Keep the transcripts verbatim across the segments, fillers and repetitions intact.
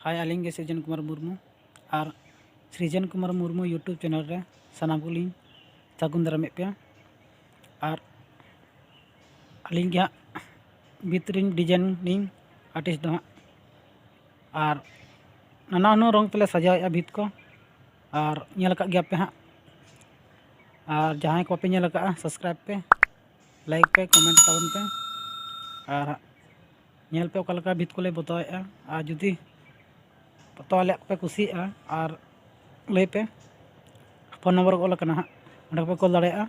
ᱦᱟᱭ, ᱟᱹᱞᱤᱧ ᱜᱮ ᱥᱨᱤᱡᱚᱱ ᱠᱩᱢᱟᱨ ᱢᱩᱨᱢᱩ᱾ ᱟᱨ ᱥᱨᱤᱡᱚᱱ Kumar Murmu YouTube channel ᱨᱮ ᱥᱟᱱᱟᱢ ᱠᱚᱞᱤᱧ ᱥᱟᱹᱜᱩᱱ ᱫᱟᱨᱟᱢᱮᱫ ᱯᱮᱭᱟ᱾ ᱟᱨ ᱟᱹᱞᱤᱧ ᱜᱮ ᱦᱟᱸᱜ ᱵᱷᱤᱛ ᱨᱤᱧ ᱰᱤᱡᱟᱭᱤᱱ ᱞᱤᱧ ᱟᱨᱴᱤᱥᱴ ᱫᱚ ᱦᱟᱸᱜ᱾ ᱟᱨ ᱱᱟᱱᱟ ᱦᱩᱱᱟᱹᱨ ᱨᱚᱝ ᱛᱮᱞᱮ ᱥᱟᱡᱟᱣᱮᱫᱼᱟ ᱵᱷᱤᱛ ᱠᱚ᱾ ᱟᱨ ᱧᱮᱞ ᱟᱠᱟᱫ ᱜᱮᱭᱟ ᱯᱮ ᱦᱟᱸᱜ᱾ ᱟᱨ ᱡᱟᱦᱟᱸᱭ ᱠᱚ ᱵᱟᱯᱮ ᱧᱮᱞ ᱟᱠᱟᱫᱼᱟ, ᱥᱟᱵᱥᱠᱨᱟᱭᱤᱵᱽ ᱯᱮ, ᱞᱟᱭᱤᱠ ᱯᱮ, ᱠᱚᱢᱮᱱᱴ ᱛᱟᱵᱚᱱ ᱯᱮ᱾ ᱟᱨ ᱦᱟᱸᱜ ᱧᱮᱞ ᱯᱮ ᱚᱠᱟ ᱞᱮᱠᱟ ᱵᱷᱤᱛ ᱠᱚᱞᱮ ᱯᱚᱛᱟᱣᱮᱫᱼᱟ᱾ ᱟᱨ ᱡᱩᱫᱤ ᱯᱚᱛᱟᱣ ᱟᱞᱮᱭᱟᱜ ᱠᱚᱯᱮ ᱠᱩᱥᱤᱭᱟᱜᱼᱟ, ᱟᱨ ᱞᱟᱹᱭ ᱯᱮ, ᱯᱷᱳᱱ ᱱᱚᱢᱵᱚᱨ ᱠᱚ ᱚᱞ ᱟᱠᱟᱱᱟ ᱦᱟᱸᱜ, ᱚᱸᱰᱮ ᱠᱚᱯᱮ ᱠᱚᱞ ᱫᱟᱲᱮᱭᱟᱜᱼᱟ᱾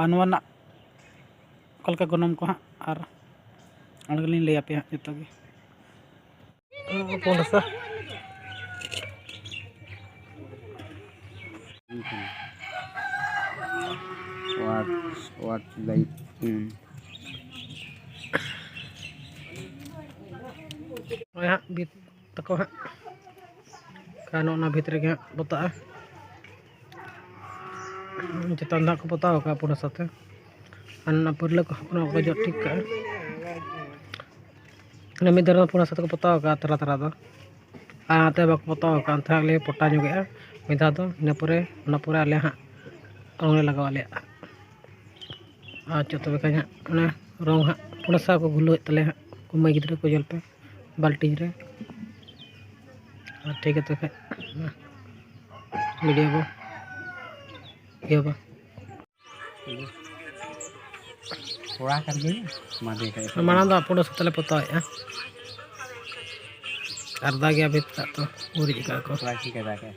ᱟᱨ ᱱᱚᱣᱟ ᱨᱮᱱᱟᱜ ᱚᱠᱟ ᱞᱮᱠᱟ ᱜᱚᱱᱚᱝ ᱠᱚ ᱦᱟᱸᱜ, ᱟᱨ ᱚᱸᱰᱮ ᱜᱮᱞᱤᱧ ᱞᱟᱹᱭ ᱟᱯᱮᱭᱟ ᱦᱟᱸᱜ ᱡᱚᱛᱚ ᱜᱮ᱾ ᱯᱩᱸᱰ ᱦᱟᱥᱟ᱾ What, what life in? ᱱᱚᱜᱼᱚᱭ ᱦᱟᱸᱜ ᱵᱷᱤᱛ ᱛᱟᱠᱚ ᱦᱟᱸᱜ, ᱠᱷᱟᱱ ᱚᱱᱟ ᱵᱷᱤᱛ ᱨᱮᱜᱮ ᱦᱟᱸᱜ ᱯᱚᱛᱟᱜᱼᱟ᱾ ᱪᱮᱛᱟᱱ ᱫᱚ ᱦᱟᱸᱜ ᱠᱚ ᱯᱚᱛᱟᱣ ᱟᱠᱟᱫᱼᱟ ᱯᱩᱸᱰ ᱦᱟᱥᱟ ᱛᱮ, ᱟᱨ ᱚᱱᱟ ᱯᱟᱹᱨᱞᱟᱹ ᱠᱚ ᱚᱱᱟ ᱠᱚ ᱡᱚᱫ ᱴᱷᱤᱠ ᱠᱟᱜᱼᱟ᱾ ᱚᱱᱟ ᱢᱤᱫ ᱫᱷᱟᱨᱮ ᱫᱚ ᱯᱩᱸᱰ ᱦᱟᱥᱟ ᱛᱮᱠᱚ ᱯᱚᱛᱟᱣ ᱟᱠᱟᱫᱼᱟ ᱛᱟᱨᱟ ᱛᱟᱨᱟ ᱫᱚ, ᱟᱨ ᱱᱚᱛᱮ ᱵᱟᱠᱚ ᱯᱚᱛᱟᱣ ᱟᱠᱟᱫᱼᱟ, ᱚᱱᱛᱮ ᱦᱟᱸᱜ ᱞᱮ ᱯᱚᱴᱟ ᱧᱚᱜᱮᱜᱼᱟ ᱢᱤᱫ ᱫᱷᱟᱣ ᱫᱚ᱾ ᱤᱱᱟᱹ ᱯᱚᱨᱮ, ᱚᱱᱟ ᱯᱚᱨᱮ ᱟᱞᱮ ᱦᱟᱸᱜ ᱨᱚᱝ ᱞᱮ ᱞᱟᱜᱟᱣ ᱟᱞᱮᱭᱟᱜ᱾ ᱟᱪᱪᱷᱟ, ᱛᱚᱵᱮ ᱠᱷᱟᱱ ᱦᱟᱸᱜ ᱚᱱᱟ ᱨᱚᱝ ᱦᱟᱸᱜ ᱯᱩᱸᱰ ᱦᱟᱥᱟ ᱠᱚ ᱜᱩᱞᱟᱹᱣᱮᱫ ᱛᱟᱞᱮᱭᱟ ᱦᱟᱸᱜ, ᱠᱚ ᱢᱟᱹᱭ ᱜᱤᱫᱽᱨᱟᱹ ᱠᱚ ᱧᱮᱞ ᱯᱮ ᱵᱟᱹᱞᱴᱤᱱ ᱨᱮ᱾ ᱟᱨ ᱴᱷᱤᱠ ᱜᱮᱭᱟ, ᱛᱚᱵᱮ ᱠᱷᱟᱱ ᱵᱷᱤᱰᱤᱭᱳ ᱵᱚ ᱤᱭᱟᱹ ᱵᱟ᱾ ᱠᱚᱲᱟ ᱠᱟᱱ ᱜᱤᱭᱟᱹᱧ, ᱢᱟᱫᱮ ᱠᱷᱟᱡ ᱫᱚ᱾ ᱢᱟᱲᱟᱝ ᱫᱚ ᱯᱩᱸᱰ ᱦᱟᱥᱟ ᱛᱮᱞᱮ ᱯᱚᱛᱟᱣᱮᱫᱼᱟ, ᱟᱨ ᱫᱟᱜᱮ ᱵᱷᱤᱛ ᱠᱟᱜ ᱛᱚ ᱜᱩᱨᱤᱡ ᱠᱟᱜ ᱠᱚ᱾ ᱠᱚᱲᱟ ᱪᱤᱠᱟᱹ ᱫᱟᱜᱟ?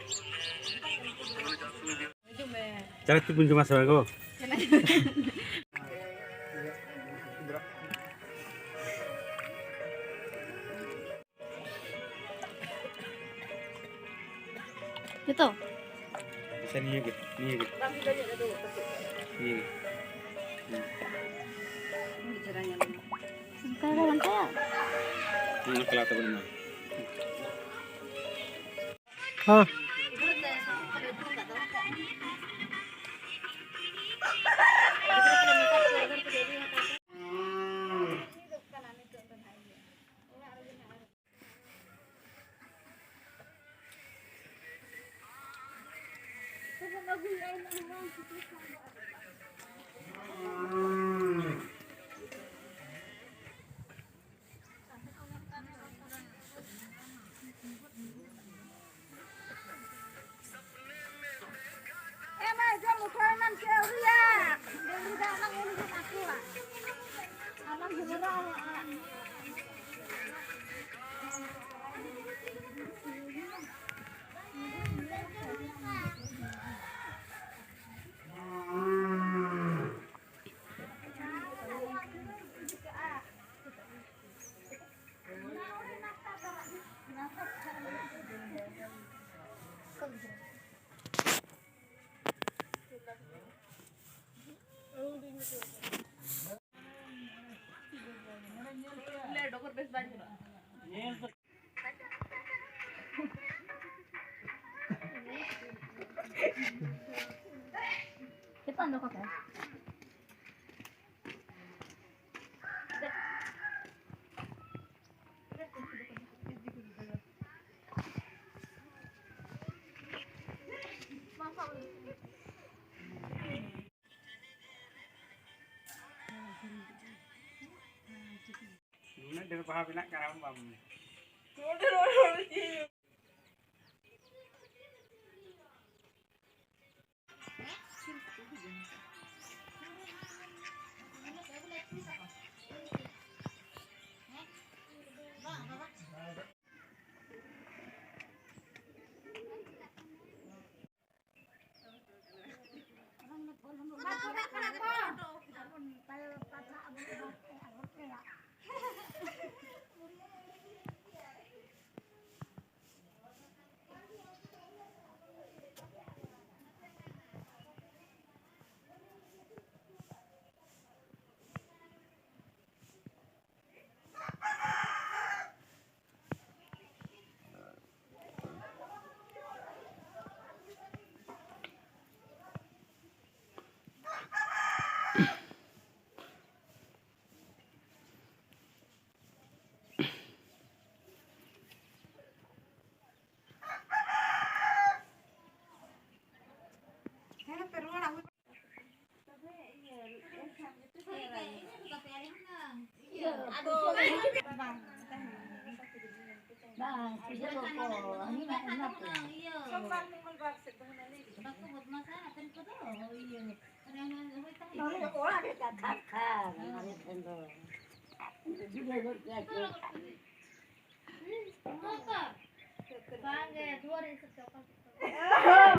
ᱪᱟᱞᱟᱜ ᱛᱮᱵᱚᱱ ᱡᱚᱢᱟ ᱥᱮ ᱵᱟᱝ ᱜᱚ? ᱡᱚᱛᱚ? ᱟᱪᱪᱷᱟ, ᱱᱤᱭᱟᱹ ᱜᱮ, ᱱᱤᱭᱟᱹ ᱜᱮ᱾ ᱱᱤᱭᱟᱹ ᱜᱮ᱾ ᱚᱱᱠᱟ ᱜᱮ ᱜᱷᱟᱱᱴᱟᱭᱟ? ᱦᱮᱸ, ᱚᱱᱟ ᱠᱟᱞᱟᱨ ᱛᱮᱵᱚᱱ ᱮᱢᱟ᱾ ᱦᱮᱸ᱾ ᱮ ᱢᱟ, ᱡᱚᱢ ᱩᱴᱷᱟᱹᱣ ᱮᱱᱟᱢ ᱪᱮ ᱟᱹᱣᱨᱤᱭᱟ? ᱰᱟᱹᱝᱨᱤ ᱫᱟᱜ ᱞᱟᱝ ᱩᱰᱩᱠ ᱟᱠᱚᱣᱟ᱾ ᱟᱞᱟᱝ ᱡᱚᱵᱨᱟ ᱟᱞᱟᱝ᱾ ᱪᱮᱛᱟᱱ ᱫᱚ ᱚᱠᱟ ᱠᱟᱱᱟ? ᱱᱩᱱᱟᱹᱜ ᱰᱷᱮᱨ ᱵᱟᱦᱟ ᱢᱮᱱᱟᱜ ᱠᱟᱱᱟ, ᱵᱟᱢ ᱤᱭᱟᱹ ᱠᱚᱠᱚ, ᱦᱟᱹᱱᱤ ᱢᱟ ᱚᱱᱟ ᱠᱚ᱾ ᱥᱳᱢᱵᱟᱨ, ᱢᱚᱝᱜᱚᱞᱵᱟᱨ ᱥᱮᱫ ᱫᱚ ᱦᱩᱱᱟᱹᱝ ᱞᱟᱹᱭ ᱵᱤᱱ᱾ ᱵᱟᱠᱚ ᱵᱚᱫᱢᱟᱥᱟ ᱟᱯᱮ ᱠᱚᱫᱚ, ᱤᱭᱟᱹ, ᱚᱱᱮ ᱚᱱᱟ ᱦᱳᱭ ᱛᱟᱦᱮᱸ᱾ ᱱᱚᱰᱮ ᱫᱚ ᱚᱲᱟᱜ ᱨᱮ ᱠᱟᱛᱷᱟ ᱠᱷᱟᱱ, ᱟᱞᱮ ᱴᱷᱮᱱ ᱫᱚ᱾ ᱵᱟᱝᱜᱮ, ᱫᱩᱣᱟᱨ ᱦᱤᱥᱟᱹᱵ ᱛᱮ ᱚᱠᱟ